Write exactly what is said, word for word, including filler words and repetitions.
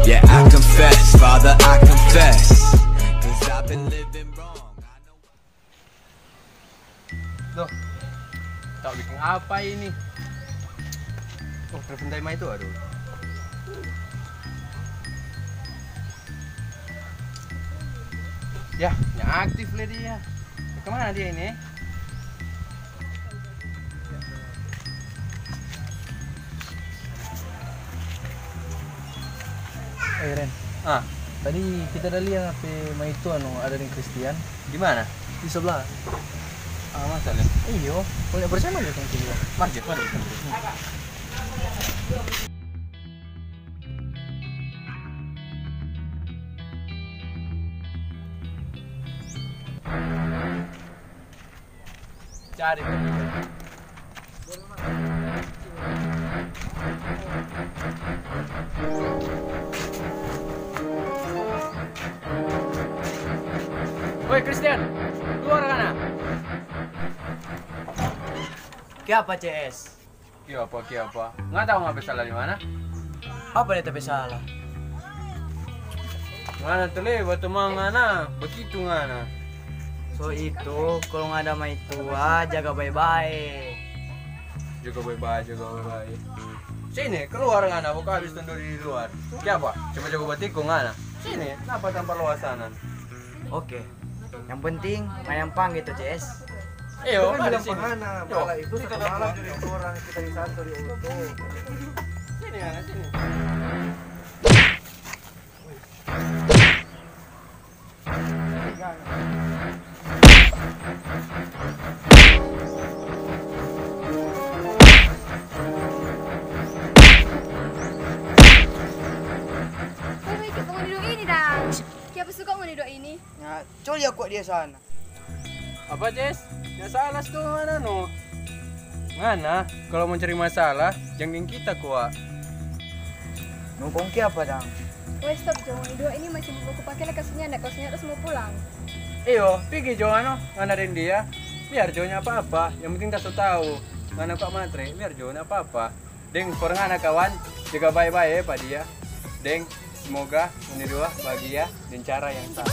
Yeah, I confess, Father, I confess. 'Cause I've been living wrong. I know. Loh, tak bikin apa ini? Oh, telepon dari itu, aduh. Ya, yang aktif lah dia. Kemana dia ini? Eh, Ren. Ah. Tadi kita ada lihat pe maitua, anu, ada deng Christian. Di mana? Di sebelah. Ah, masa, Len? Iyo, punya bersama aja kan kita. Mari, mari, mari. Cari. Woi, Christian, keluar kana. Kiapa, C S? Kiapa, kiapa? Nggak tahu ngana pe salah di mana? Apa dia ta pe salah? Ngana tu le, batumang ngana, begitu ngana. So itu, kalau ngana ada maitua, jaga bae-bae. Jaga bae-bae, jaga bae-bae. Sini, keluar ngana, buka habis tunduri di luar. Kiapa? Coba-coba batikung ngana. Sini, napa tampa luas sana? Oke. Yang penting, main pang gitu, C S. Iyo, kan ada bilang sini. Pangana, yo, pala itu satu malam jadi orang kita di sana di Utu. Sini, anak, sini. Woi, woi, kiapa ngoni dua ini, dang? Kiapa suka ngoni dua ini? Nah, coba lihat kok dia sana. Apa, Ces? Yang salah tu ngana, no? Ngana, kalau mau cari masalah, jang deng kita kwa. No, kong kiapa, dang? Woi, stop jo, ngoni dua ini masih mo baku pake lei ka so nyanda, ka so nyanda so mo pulang. Iyo, pigi jo, anu, ngana deng dia. Biar jo nyanda apa-apa, yang penting ta so tau. Ngana kwa matre, biar jo nyanda apa-apa. Deng, for ngana kawan, jaga bae-bae pa dia. Deng, semoga ngoni dua bahagia deng cara yang sama.